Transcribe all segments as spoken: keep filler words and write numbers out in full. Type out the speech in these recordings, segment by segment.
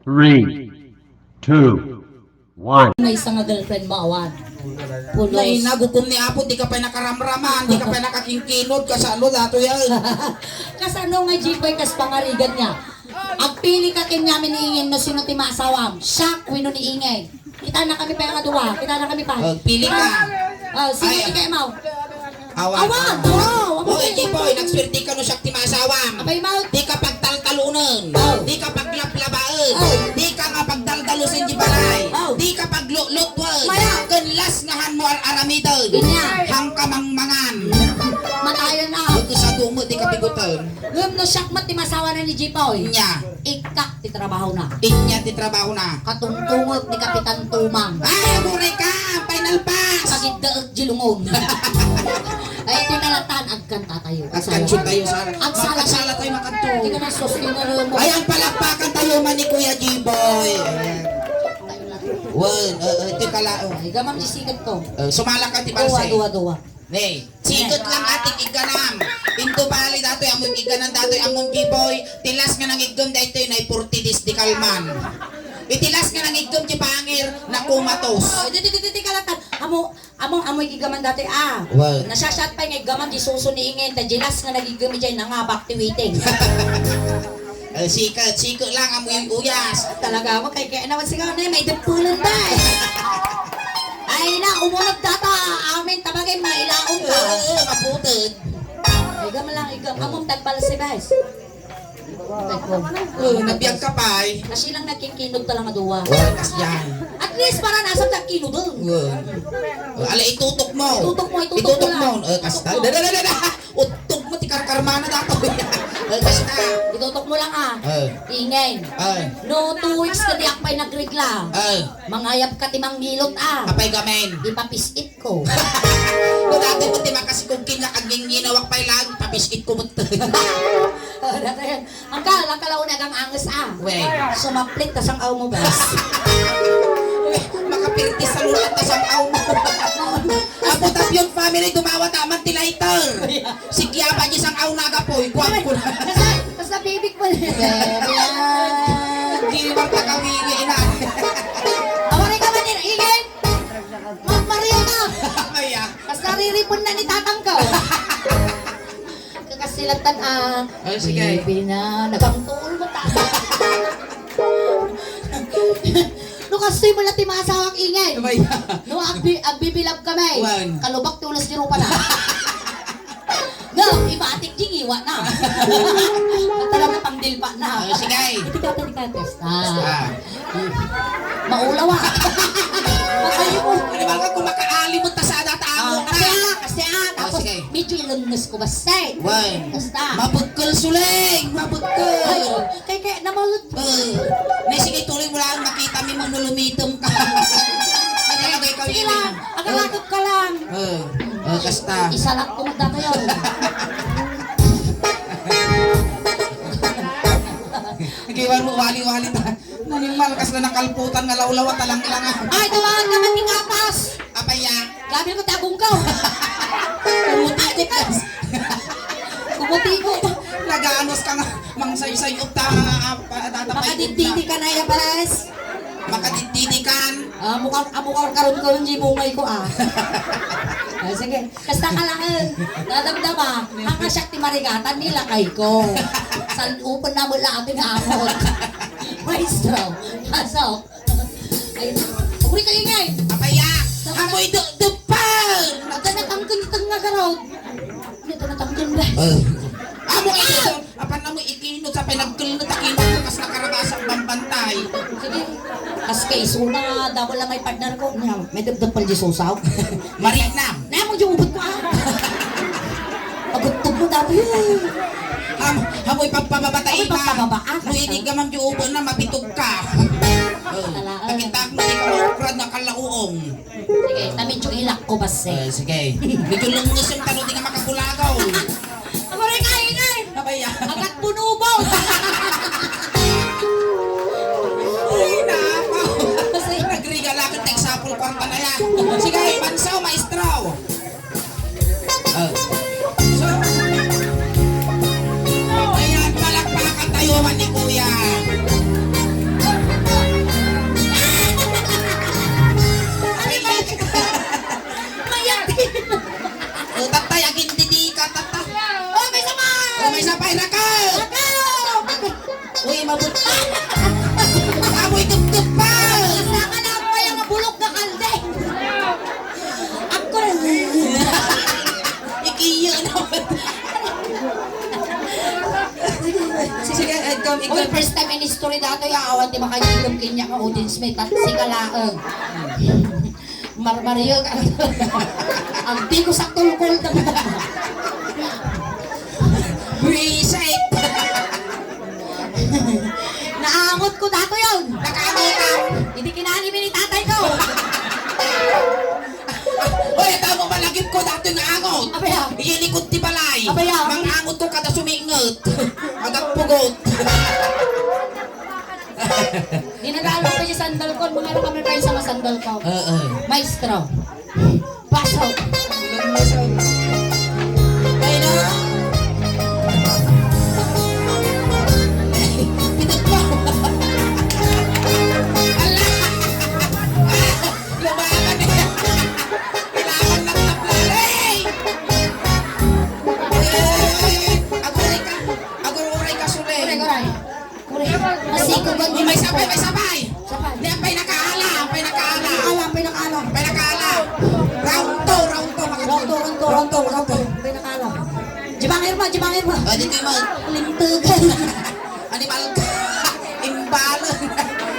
Three, two, one. Maysa nga girlfriend mo, awan. Pulos. Naina, gukom ni Apo, di ka pay nakaramraman, di ka pay nakakingkinod, kasano dato yan? Kasano nga, Jipoy, kas pangarigan niya? Agpili ka ken ni Ingen no sino ti maasawam. Siak wenno ni Ingen. Kita na kami pa nga dua. Kita na kami pa. Oh, pili ka. Oh, sino ti kaimaw? Awan. Awan. Oh, awan. Oh, Jipoy, nagswerte ka no siak ti maasawam. Apay, Maw? Di ka pagtaltalonen. Oh. Di ka paglaplabaen. Oh. Di ka nga pagdaldalusen di balay. Oh. Di ka paglutlutoen. Maya. Ken las nga han mo ar-aramiden. Inya. Hangka mangmangan. Matayen na. Ket sa dumo, di ka bigoten. Ngem no siak met ti masawa na ni Jipoy. Inya. Ikkak ti trabahona. Inya ti trabahona. Katungtungek ni Kapitan Tumang. Ay, aguray ka! Final pass! Pagiddaek di lungon. Ay, iti talatan, agkanta tayo. Agkanto tayo, sir. Agsala. Agsala tayo, makanto. Di ka na sus, tinuro mo. Ay, ang palakpakan tayo man ni Kuya Jipoy. Ayan. Wen, eh, eh, iti kala, oh. Ay, gamam di sikat ko. Eh, sumala ka ti Duwa, balse. Duwa, duwa. Ne, siket lang atik igganam. Into bali datoy, ammom igganan datoy, ammom Jipoy, ti las nga nangiggem daytoy, naiporti disdikal man. Iti las nga nangiggem ti pangir, nakumatos. Oh, di, di, di, di, kalatan. Amo, amo, amo iggaman datoy, ah. Wow. Nasasat pay nga iggaman di suso ni Ingen, ta di las nga nagiggem idiay, nangabak ti witing. Eh, siket, siket lang, amoy uyas. Talaga, wa kay, kaya naman sigaw na, may deppulan ba eh? Ay na, umunod data, amin, tabagay, mailaon ka. Eh, eh, maputed. Igam lang, igam. Among tagpal si Vice. Eh, nabiag ka pa eh. Kasi lang nagkingkinod ka lang nga duwa. Wala kas yan. At least, para nasa tagkinod dun. Wala. Ala, itutok mo. Itutok mo, itutok mo lang. Eh, kasta. Itutok mo. Dada, dada, dada. Utog mo ti karkarmana dato. Eh, kasta. Itutok mo lang, ah. Eh. Ingay. Eh. No, two weeks ka di ak pay nagregla. Eh. Mangayab ka ti manggilot, ah. Apay gamin. Ipapisit ko. No, dati mo ti makasikog kin nga agngingginawak pay lang, papisit ko mo. Oh, dati yan. Ang kala, kalauna kang anges, ah. We. Sumaplit ta sang-aw mo, bas. We, makapirti sa lulat ta sang-aw mo. Apo Tapion family, dumawa ta man ti lighter. Sigya pa di sang-aw nagapoy, kuwan ko na. Basta, basta bibig mo. Bebe, ah. Di ba ta kami ina? Awari ka man, ingay. Magmario ka. Ay, ah. Basta riripon na ni tatang ka. Kakasilatan, ah. Ay, sige. Baby na, nagangtol mo ta. No, kastoy mo lang ti maasawak ingay. Abay. No, agbi-, agbibilab kami. Wan. Kalubak ti ulas ti rupa na. No, ibatik di ngiwa na. Talaga pangdilpa na. Ay, sige. Iti kata di ka, testa. Testa. Maulaw, ah. Patay mo. Ano ba ka kumakaalimot ta sa data mo? Ah, kasi, ah, kasi, ah, tapos, sige, medyo ilenges ko, basta. Why? Basta. Mabukkel, Suling! Mabukkel! Ay, kay, kay, namalot. Eh, na, sige, tuloy mo lang, makita mi mo no lumitom ka. Ano ka, ikaw, sige lang, agalagot ka lang. Eh, eh, basta. Isalak ko mo dati yun. Nagkiwan mo, wali-wali ta. Nanimal, kas na nakalputan nga lawlaw at talanglangan. Ay, tawag naman ni Kapas. Apaya. Grabe ko, tabong ka. Kumutikot, kas. Kumutikot. Nagaanos ka nga, mangsaysay, uta, ah, pa, data pa, makadididi ka na, ya, Pres. Makadididi kan. Ah, mukha, ah, mukha karon ko, hindi mo ngay ko, ah. Ah, sige. Kasta ka lang, eh. Nadamdama, ang asyak ti marigatan, nilakay ko. San-upan na mo lang ating amot. Maestro, pasok. Ay, uri ka ingay. Apaya, amoy do-, dupan! Ito na tangkon itong nga garod. Ito na tangkon ba? Eh, amo ito. Apan na mo ikinot sa pinagkulot, akinot mo, kas nakarabasa ang bambantay. Sige. Kas kay isuna nga, double na may partner ko. Niya, may dagdag pala di susaw. Marinam. Na mo di ubot ko, ah. Pagutog mo, dati. Am, amoy pagpababa tayo. Amoy pagpababa, ah. No, ini ka, ma'am, di ubot na, mapitog ka. Oh, talaga. Pakita mo, di ka maukrad na kalauong. Sige, ta medyo ilak ko, basta. Eh, sige. Medyo lungusin, tano di nga makagulagaw. Ako rin kaingay! Abay, ah. Agat punubaw! Ay, nako. Kasi nagrigala ka, text apple kwarta na yan. Sige, Bansaw, maestro. Ah. So, ayan, palakpakan tayo man ni Kuya. Amoy gepgep pa! Saka na ang paya nga bulok nga kalde. Ako na. Ikiyo na. Sige, sige, Edcom, Uy, Edcom. First time in history datoy, ah. Awan ti makagigom kaniak nga audience, may tat-, sika laeng. Marmariog ang, ang di ko saktulkol. Buwisit. Naangot ko dato yun. Nakaangot ka? Hindi kinani ni tatay ko. Hoy, ito mo malagip ko dato naangot. Abaya. Iyalikod ti balay. Abaya. Mangangot ko kada sumingot. Agak pugot. Dinadalo pa yung sandal ko. Mga ano kami pa yung sama sandal ko. Oo. Maestro. Pasok. Ay, na. Pitik pa. Ala. Lumaban niya. Kailangan ng tablala. Hey! Aguray ka. Aguray ka, Sule. Aguray, aguray. Aguray. Masiko ba? May sabay, may sabay. Sabay. Di, apay nakaala, apay nakaala. Ala, apay nakaala. Apay nakaala. Round two, round two, mga Round two, round two, round two, round two. Apay nakaala. Jibang Irma, Jibang Irma. Ah, di kayo mag- Lintugan. Animal ka. Imbalo.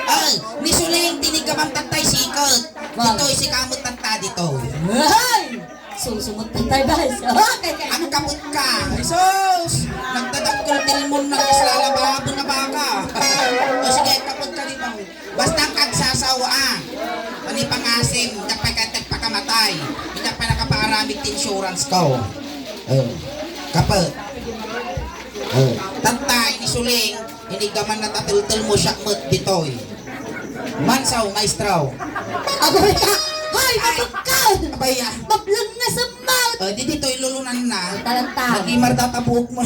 Ay, ni Suling, tinig ka bang tattay sikot. Wow. Dito, isikamot tatta dito. Ay! Susumot tayo, guys. Okay. Ang kapot ka. Jesus! Nagdadakkel tilmon na kasla alababo na baka. O sige, kapot ka dito. Basta ang kagsasawa, ah. Ano yung pangasim? Hindi pa ka, hindi pa kamatay. Hindi pa nakapaaramid ti insurance ko. Oh. Kapot. Oh. Tatay ni Suling, hindi ka man natatiltil mo siya met ditoy. Mansaw, maestro. Agoy ka! Hoy, Ay! Mabagkaw! Abay, ah. Mablang na sa mouth! O, di ditoy lulunan na. Talanta. Nagimar da tabuok mo.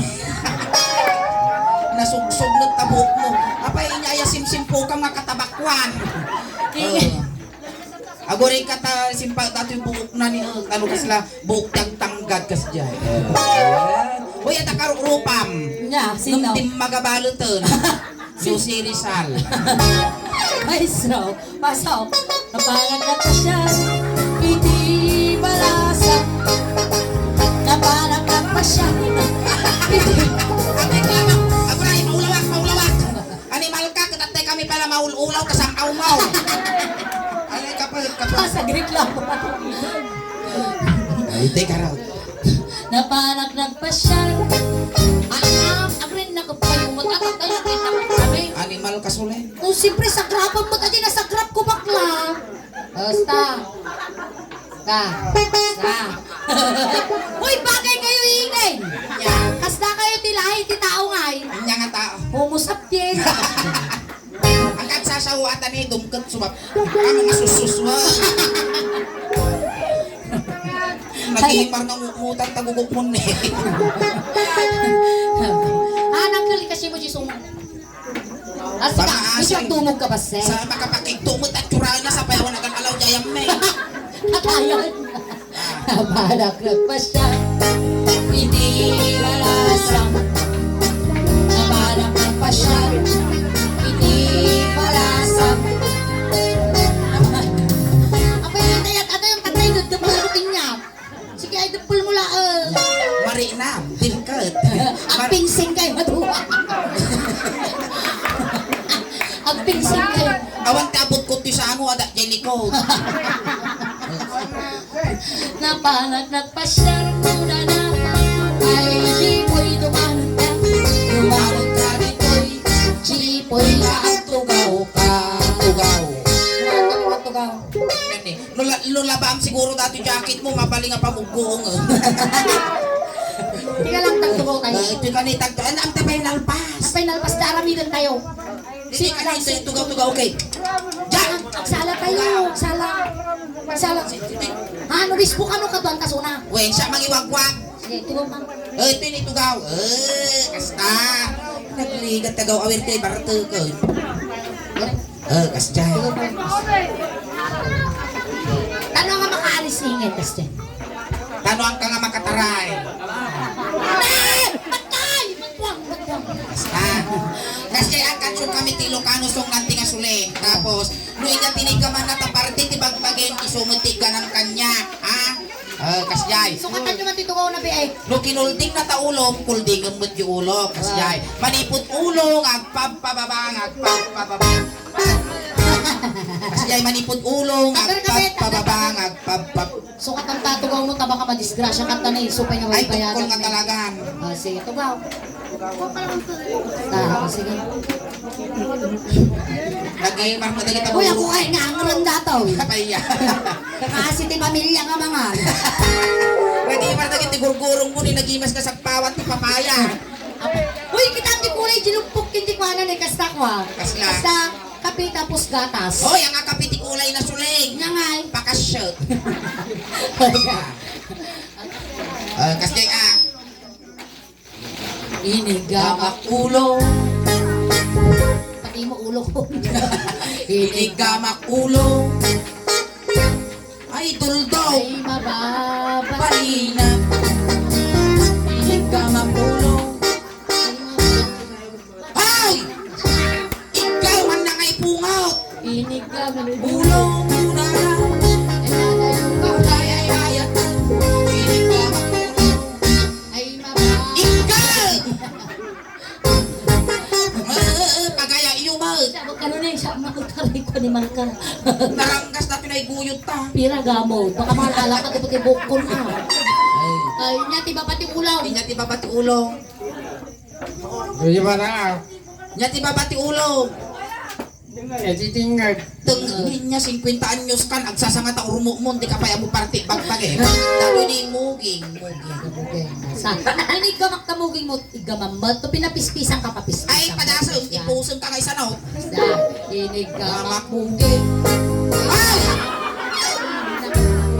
Nasugsog na tabuok mo. Apay, inyaya simsim po ka nga katabakwan. Sige. O. Aguray ka ta, simpa, datoy buok na ni, o, ano kasla, buok tiyang tanggad kas dyan. Uy, ata karurupam. Nya, sino? Nung di magabaluten. Jose Rizal. Maestro, pasok. Napalag na pasyal, iti Balasang. Napalag na pasyal, iti Ate, kaya, aguray, maulawak, maulawak. Animal ka, kitattay kami pala maul-ulaw, tas ang awmaw. Ay, kapal, kapal. Ah, saglit lang. Ay, teka raw. Napalag nagpasyal. Anak, agrin na kapayungot. At ang tayo, kita ko kami. Animal ka, Sule. O, siyempre, sagrapan mo, tadi na sagrap ko, bakla. Basta. Ka. Ka. Uy, bagay kayo, ingay. Nya. Kasda kayo ti lahi ti tao ngay. Nya nga tao. Homo sapien. Ang kagsasawatan ni dumket subap. Ano masususwa? Nagimar na umutan tagugok mo ni. Anak, kali kasi mo, Jisung. Ah, sige, Baka ikaw asin. Tumog ka ba, sir? Sa makapakigtumot at tsurana sa payawan agad alaw jayam me. Atayan. Napalag nagpasya. Hindi malasang. Napalag nagpasya. Hindi malasang. Apa yung tayat? Ano yung tatay? Nagdamag ko inyap. Sige, ay, dapol mo laeng. Mari na, dilket. Ang pinsing kayo, madua. Ang pinsing kayo. Awan ti abot ko ti sango, ada jay likod. Napalag nagpasyal ko na na. Ay, di ko'y dumanon ka. Dumanon ka, di ko'y. Di ko'y kaagtugaw ka. Tugaw. Tugaw, tugaw. Lula-, lulabaam siguro dati jacket mo, mapali nga pamugguong, eh. Tika lang, tagtubo kayo. Eh, tika ni tagtu-, ano, ang tapay nalpas? Tapay nalpas, daramidan tayo. Hindi ka na ito, tugaw-tugaw, okay. Diyan! Agsala tayo, agsala. Agsala. Ano, bispo ka, no, kaduan ka, suna? Wen, siya mangiwagwag. Sige, tugaw ka. Eh, ito ni tugaw. Eh, kasta. Nagligat tagaw awir kay barto ko. Eh, kasdiay. Tano nga makaalis ni Ingay, kasdiay? Tano ang ka nga makataray? Eh! Patay! Matwang! Matwang! Basta. Kasdiay ang kansion kami Sukatan nyo man ti tugaw na, be, ay. No kinulding na ta ulom, kuldingem met ti ulo. Kasjay, manipud ulo nga agpabpababa, nga agpabpababa. Kasjay, manipud ulo nga agpabpababa, nga agpabpab- Sukatan ta tugaw mo, ta baka madisgrasya ka, ta na, isu pay nga Ay, baybayagan tungkol nga talagan. Ah, sige, tugaw. Ah, sige. Nagimar mo dagita. Uy, ako ay nga ang randa to. Kapaya. Kasi ti pamilya nga mga. Nagimar dagiti gurgurong mo ni nagimas ka sa pawat ti papaya. Uy, kita ti kulay jilumpok, hindi ko anan eh, kasta ko ah. Kasla? Kasta, kape tapos gatas. Hoy, ang kape ti kulay na suling. Nga nga eh. Pakasyot. Ah, kasjay ah. Inigamak ulo. Pati mo ulo ko. Inigamak ulo. Ay, duldo. Ay, mababa. Balina. Inigamak ulo. Ay, mababa. Ay! Ikaw ang nangaipungaw! Inig ka, Ulo mo na lang. Ay, ay, ay, ay, ay. Inig ka, ulo. Ay, mama. Ikaw! Ma-, pagaya iyo, ma. Siya, ano na yung siya, makutaray ko ni Marka. Naranggas na pinaiguyod ta. Pira gamot. Baka malala ka, di ba, kay bukon, ah. Ay. Ay, inya, ti baba ti ulo. Inya, ti baba ti ulo. Di ba na? Nya ti baba ti ulo. Nya ti tingag. Teng, nya singkwenta anyos kan, agsasanga ta urmumon, di ka pay amo parti bagbag eh. Datoy ni muging, muging. Muging. Sa, inig gamak ta muging mo, igamam mo, to pinapispisan ka, papispisan Ay, ka, padasem, papispisan. Ipusem ka kay sanot. Sa, inig gamak muging. Ay!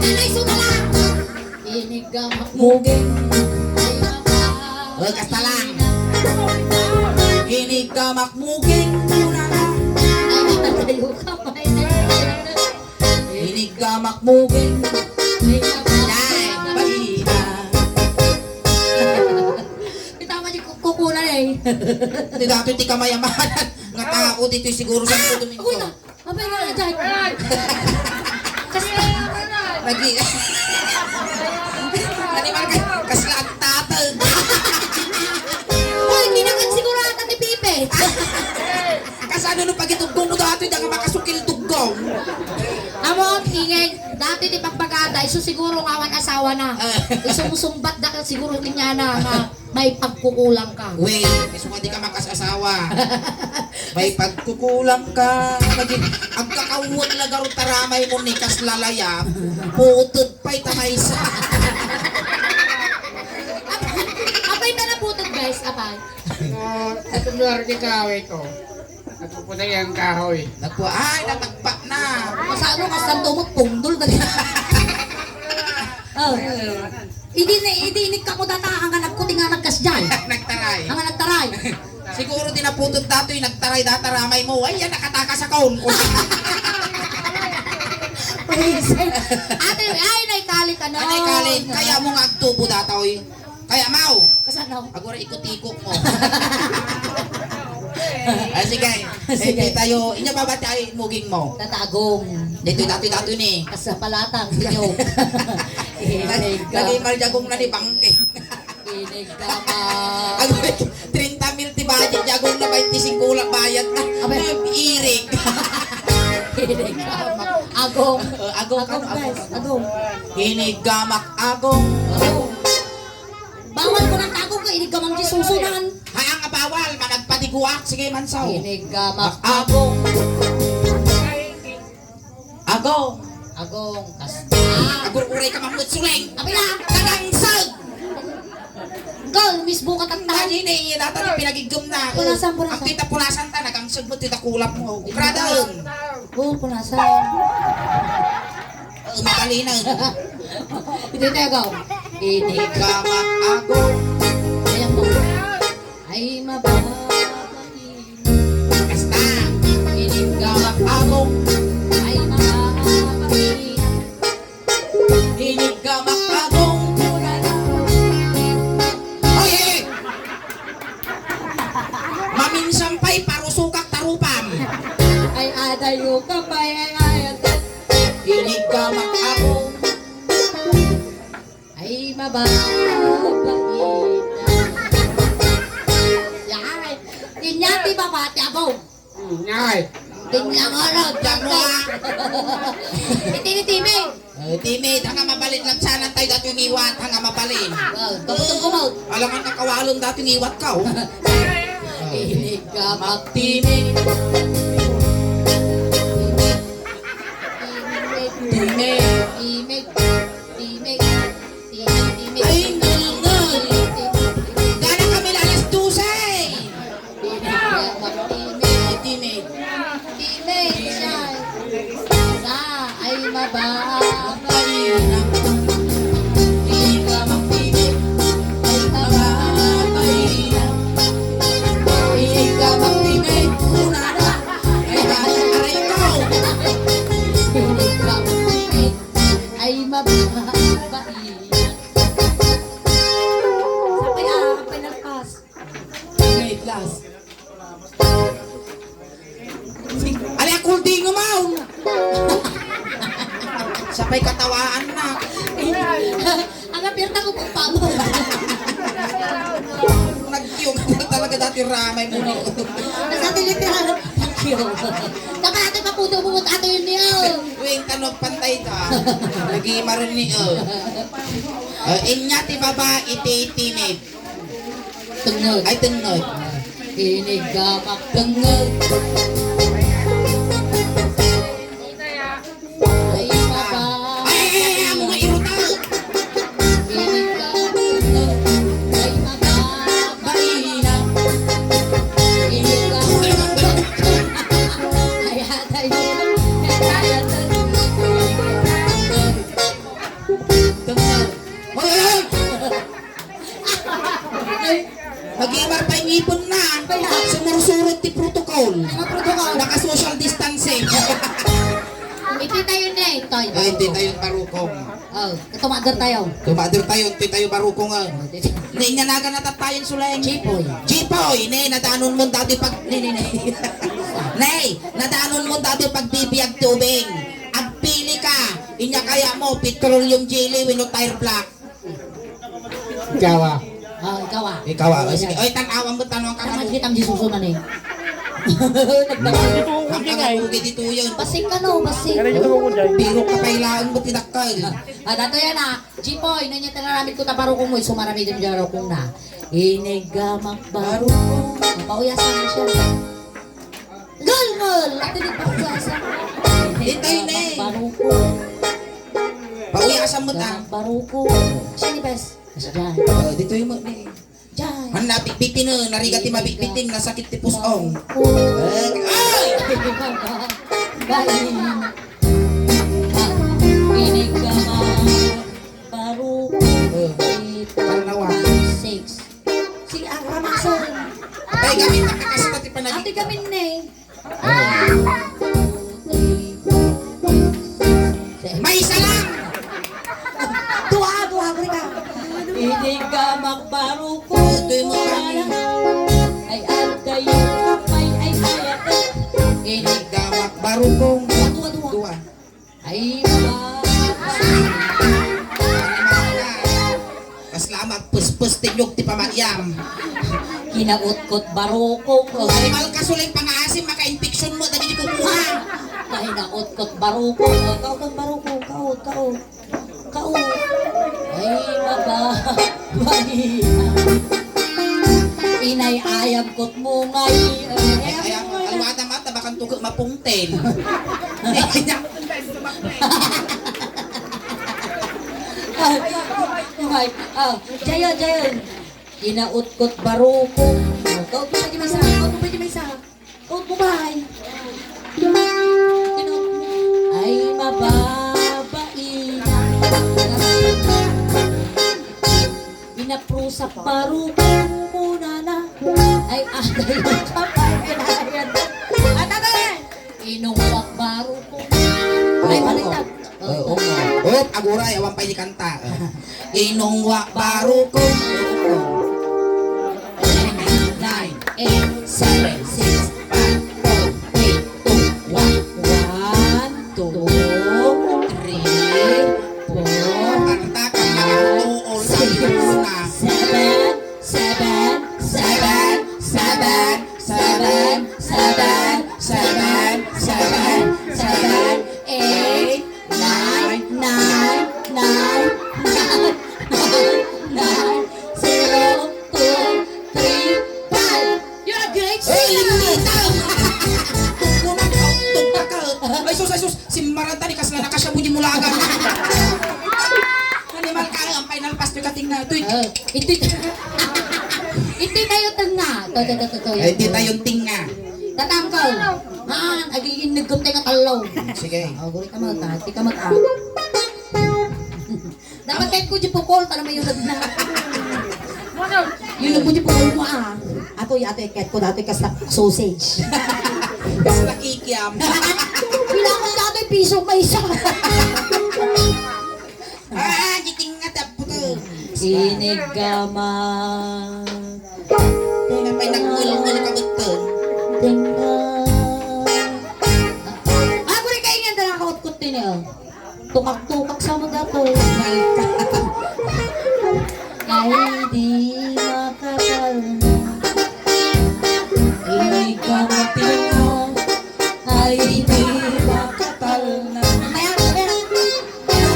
Nanay, sumala! Inigamak muging. Ay, mama. Uy, kasta lang. Inigamak muging. Ay, mama, tayo ka pa, eh. Inigamak muging. Ay, mama. Ay, balita. Kita mo di kukunan, eh. Di dati ti kamayamanan. Nga tao dito siguro sa Santo Domingo. Uy, ta-, Abay, wala dyan. Kasi, Lagi. Animal ka, kasla ang tatag. Uy, hindi na siguro ata ni Pipe. Kasano no pagitugong mo dati, da nga makasukil tugong. Amo, ingay, dati ti pagpagada, isu siguro nga awan asawa na. Ah. Isu musumbat da ka siguro kanya na, nga May pagkukulang ka. Wait, isu nga di ka makasasawa. May pagkukulang ka. Naging, agkakawag na garot taramay mo ni kasla layap. Putot pa'y tamaysa. Apay, apay ta na putot, guys, apay. Ah, sa lugar ni Kaway ko. Nagpuputay ang kahoy. Nagpu-, ay, natagpak na. Masano ka, santo mo, pundol ka. Oh. Idi na, idi inikka mo data, ang anak ko, di nga nagkasjay. Nagtaray. Ang nagtaray. Siguro di naputot datoy, nagtaray data ramay mo. Ay, yan, nakatakas ako. Ate, ay, naikali ka na. Ay, naikali. Kaya mo nga agtubo datoy. Kaya, Mau. Kasano? Agora ikot-ikot mo. Ah, sige. Sige. Sige tayo. Inya babati ay muging mo. Tatagong. Dito, dati, dati ni. Kasapalatang, tiyo. Inig ka. Naging marjagong na ni Bangke. Inig ka ma. Agora, treinta mil ti budget, jagong na twenty-five lang bayad na. Abay. Irig. Inig ka ma. Agong. Uh, agong, Agong, ano, guys. Agong. Agong. Inig ka mak agong. Agong. Bawal ko nang tago ka, inig ka mang Jesusunan. Ay, ang bawal, managpadiguak, sige, mansaw. Inig ka mak agong. Agong. Agong, kasta. Agur-uray ka mamut suling. Abi na. Kagangsag. Gal, misbo ka tagtan. Tadi ni, data ni pinagigum na. Punasan, punasan. Ang tita punasan ta, nagangsag mo, tita kulap mo. Ukradan. Oo, punasan. Oo, matalino. Hindi tayo, go. Inig ka mak agong. Ayan po. Ay, mababa. Kasta. Inig ka mak agong. Ay, mababa. Inig ka mak agong. Hoy, hey, hey! Maminsan pa'y parusukak tarupam. Ay, adayo ka pa, ay, ay, ay. Inig ka mak agong. Ay, Babaina. Yan. Inya ti baba ti abong. Ay. Inya nga raw, Januar. Iti ni Timmy. Eh, Timmy, hanga mabalin lang sana tayo dati yung iwat, hanga mabalin. Oh, kamutan ko mo. Alangan kakawalon dati yung iwat ka, oh. Inig ka magtimig. Timig. Timig. Timig. Timig. Ay, no, no. Timig. Gana kami alas dose. Timig. Timig. Timig. Timig. Timig. Sa, ay mababa. Ay, mababa. Ay, mababa. Ay, mababa. Ay, mababa. Ay, mababa. Sapay, ah, apay nagpas. Grade last. Ala, kulding mo! Sapay katawaan na. Ang apirta ko pagpamo. Nagkiyog talaga dati ramay mo, no? Nasa literal. Nagkiyog. Dapat ato paputo mo, ato yun niyo. Wing, tanong pantay ka. Nagimaren ni, oh. Ah, inya ti baba iti timid. Tengngeg. Ay, tengngeg. Inig ka magtengngeg. Ay, baba. Ay, ay, ay, amo nga iruta. Inig ka magtengngeg. Ay, baba. Baina. Inig ka magtengngeg. Ay, atay. Ay, atay. Tengngeg. Hoy, hoy, hoy! Ay, nagimar pay ngipon na. Kaya? Sumursurot ti protocol. Ano protocol? Naka-social distancing. Iti tayo na, eh, tayo. Ay, iti tayo barukong. Oh, tumader tayo. Tumader tayo, iti tayo barukong, ah. Oh, iti tayo. Ne, inyanagan na tattayan, Suleng. Jipoy. Jipoy, ne, nadanon mo dati pag, ne, ne, ne. Ne, nadanon mo dati pagbibiag ti ubing. Agpili ka, inya kaya mo, petroleum jelly, wenno tire black. Ikaw, ah. Ah, ikaw, ah. Ikaw, ah. Sige. Oy, tan-awan mo, tan-awan ka. Tama, kita ang Jesuso na ni. Ang kangagugit ito yun. Basing ka, no? Basing. Biro ka pa ilaan mo, tinakal. Ah, dato yan, ah. Jipoy, nanya tinaramid ko tabarukong mo, isumaramid yung barukong na. Inig ka magbarukong. Pauyasan mo siya. Ngol, ngol! Ate, di ba ko asa? Ditoy na eh. Baruko. Pauyasan mo ta. Baruko. Sini, bes? Mas dyan. Oh, ditoy mo ni. Dyan. Han nabitbitin, eh, narigat ti mabitbitin, nasakit ti pusong. Baruko. Eh, ay! Bali. Inig ka ba? Baruko. Eh, eight, parnawan. Six. Sige, ang ramasan. Ay, gamit na kakasita ti panagit. Ate, gamin na eh. Maysa lang! Dua, dua, dua ka. Hindi ka magbaruko. Ito yung mga kami. Ay, ang kayo, ay, ay, ay, ay. Hindi ka magbaruko. Dua, dua, dua. Dua. Ay, ba? Kasla magpuspos ti nyog ti pamatyam. Kinautkot barukong. Animal ka, sulay pangaasim, maka-infection mo, dagiti kukuha. Kinautkot barukong. Kautkot barukong, kaut, kaut. Kaut. Ay, baba. Bali. Inay ayam kot mungay. Ay, ayam, alwada mata, bakan tugo mapungten. Ay, ay, ah, Jayon, Jayon. Kinautkot barukong. Kaut mo, pwede may isa. Kaut mo, pwede may isa. Kaut mo, bay. Ay, mababain. Inaprusak barukong muna na. Ay, atay ka pa, ay, ay, ay. At ano eh? Inungwak barukong. Ay, oo. Baliktad. Oo, oo. Op, aguray, awan pay ni kanta. Inungwak barukong. Nine, eight, seven, six, five, four, three, two, one. One, two, three, four, kanta ka na ang two, all time. Seven, seven, seven, seven, seven, seven, seven, seven, seven, eight, nine, nine, nine, nine, nine, nine, zero, two, three, five. You're a great singer! Ay, hindi tao! Tugtugan ka, tugtaka. Ay, sus, ay, sus! Simmaranta ni kasla na kasya mo di mulagan. Animal ka, ang final pass nyo kating na. Tuy. Ah, iti, iti tayo tenga. To, to, to, to, to. Ay, iti tayo tenga. Tatangkaw. Ah, agi inigom tayo nga talo. Sige. Ah, guri ka mata, ti ka mata. Dapat kahit ko di pukol, para mayunag na. Yun ang ko di pukol mo, ah. Ato, ato, kahit ko dati kas sausage. Kas nakikiam. Kailangan dati piso may isa. Ah, giting nga taputo. Inigama. Napay nagngulngul ka beto. Ako rin kaingan na nakautkot din eh. Tukak-tukak sa mo dato. Ay, di makatalna. Inigama tinga. Ay, di makatalna. Kaya, kaya.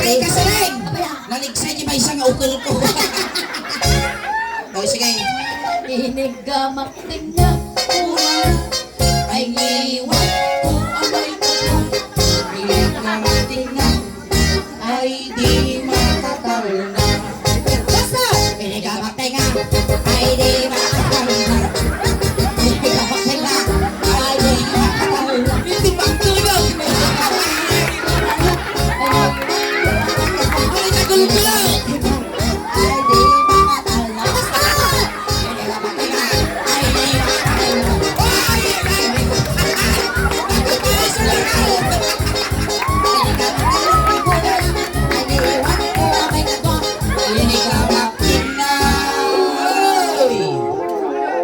Ay, kasaling! Abaya. Naligsay di ba isang ukol ko? O, sige. Inigama tinga. Ay, iwan ko amay ko. Inigama tinga. Ay, di makatalna. Basta! Inigamak tenga. Ay, di makatalna. Inigamak tenga. Ay, di makatalna. Hindi pagtulog. Ay, nagulgulo. Ay, di makatalna. Basta!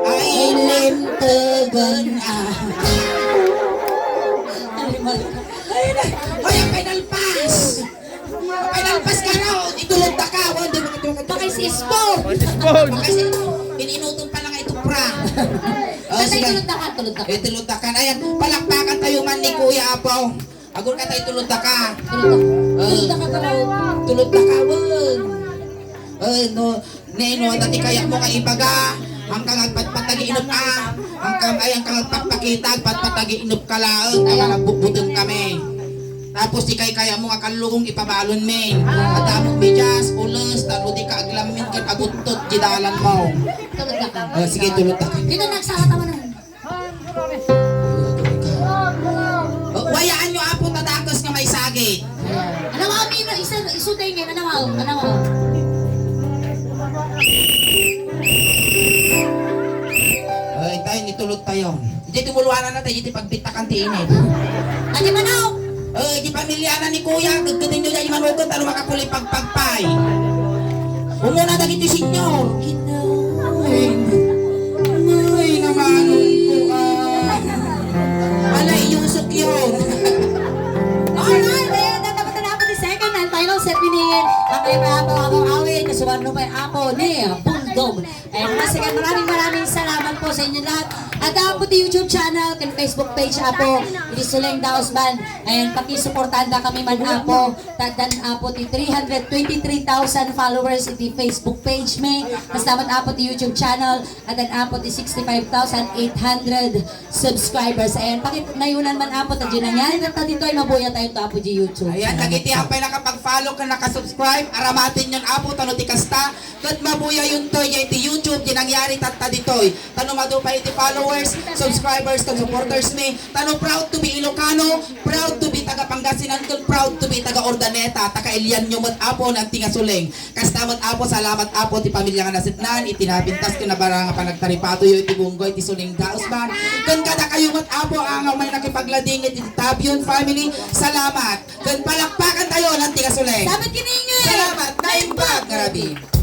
Ay, lintegan, ah. Ay, na. Hoy, ang final pass! Final pass ka raw! Itulog ta ka! Wa, di ba ka, di ba ka, Bakit si Sport? Sport! Bakit si, ininutom pa lang ito, pra. O, Basta sige. Itulog ta ka, tulog ta ka. Itulog ta ka. Ayan, palakpakan tayo man ni Kuya Apo. Agur ka tayo, tulog ta ka. Tulog ta ka. O. Tulog ta ka, tulog. Tulog ta ka, wag. O, no. Neno, dati kaya mo nga ibaga, hanggang agpatpat lagi inup a, hanggang ay, hanggang agpapakita, agpatpat lagi inup ka laeng, kaya nagbubuteng kami. Tapos di kay kaya mo nga kallugong ipabalon mi. Adda mo medyas, ules, tapos di ka aglamin ken aguttot di dalan mo. Tulog ka. O, sige, tulog ta. Dito nagsara tama naman. O, wayaan nyo, Apo, ta dakes nga maisagid. Ano nga, Amino? Isa, isu tayo ngayon. Ano nga? Ano nga? Ay, tayo, nitulog tayo. Di tumuluanan na tayo, di pagbitakan ti init. Adi manok! Eh, di pamilya na ni Kuya, gaggadin nyo dyan yung manukan, talo makapuli pagpagpay. Umuna dagiti senior. Ay, ay, namanong ko, ah. Alay, yusok yun. Alright, ayan, tatapatan na po the second and final set, piniin. Ang kaya pa po, abang awit, kasuwar no pa, Apo ni Bulldog. Ayan, once again, maraming, maraming salamat po sa inyo lahat. At ako po ti YouTube channel, ken Facebook page, Apo, iti Suleng Daos Band. Ayan, pakisuportahan da kami man, Apo. Taddan, Apo, ti three hundred twenty-three thousand followers iti Facebook page mi. Kasta met, Apo, ti YouTube channel. Addan, Apo, ti sixty-five thousand eight hundred subscribers. Ayan, pakit nayunan man, Apo, ta di nangyari na ta ditoy, mabuya tayo to, Apo, di YouTube. Ayan, dagiti apay nakapag-follow ken nakasubscribe, aramaten yon, Apo, tano ti kasta. Ket mabuyayon toy iti YouTube, di nangyari tatta ditoy. Tano madu pay iti followers, subscribers, ken supporters mi. Tano proud to be Ilocano, proud to be taga Pangasinan, ken proud to be taga Urdaneta. Ta kailianyo met, Apo, nanti nga Suleng. Kasta met, Apo, salamat, Apo, ti pamilya nga nasetnan, iti napintas ken nabarang nga panagtaripatoyo iti bunggo iti Suleng Daos Band. Ken kadakayo met, Apo, a nga umay nakipaglading iti Tabion family. Salamat. Ken palakpakan tayo, nanti nga Suleng. Salamat, Kiningit! Salamat, naimbag nga rabii.